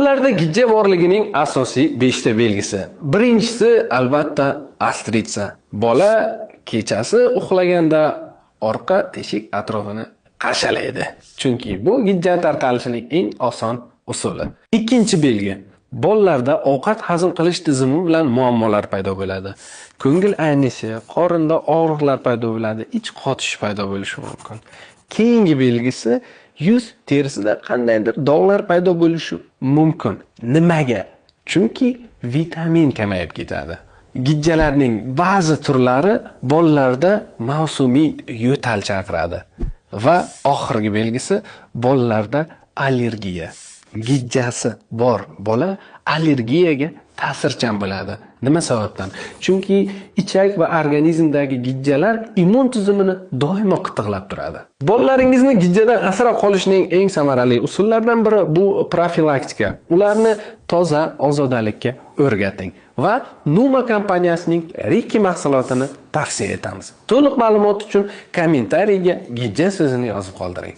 Bolalarda gijja borligining asosiy 5 ta belgisi. Birinchisi albatta ostritsa. Bola kechasi uxlaganda orqa teshik atrofini qashalaydi. Chunki bu gijja tarqalishining eng oson usuli. Ikkinchi belgi. Bolalarda ovqat hazm qilish tizimi bilan muammolar paydo bo'ladi. Ko'ngil aynishi, qorinda og'riqlar paydo bo'ladi, ich qotish paydo bo'lishi mumkin. Keyingi belgisi yuz terisida qandaydir dog'lar paydo bo'lishi mumkin. Nimaga? Chunki vitamin kamayib ketadi. Gijjalarning ba'zi turlari bolalarda mavsumiy yo'tal chaqiradi. Va oxirgi belgisi bolalarda allergiya. Gijjasi bor bola allergiyaga ta'sirchan bo'ladi. Nima sababdan? Chunki ichak va organizmdagi gijjalar immun tizimini doimo qitiqlab turadi. Bolalaringizni gijjadan asrab qolishning eng samarali usullaridan biri bu profilaktika. Ularni toza ozodalikka o'rgating va Numa kompaniyasining Rikki mahsulotini tavsiya etamiz. To'liq ma'lumot uchun kommentariyga gijja so'zini yozib qoldiring.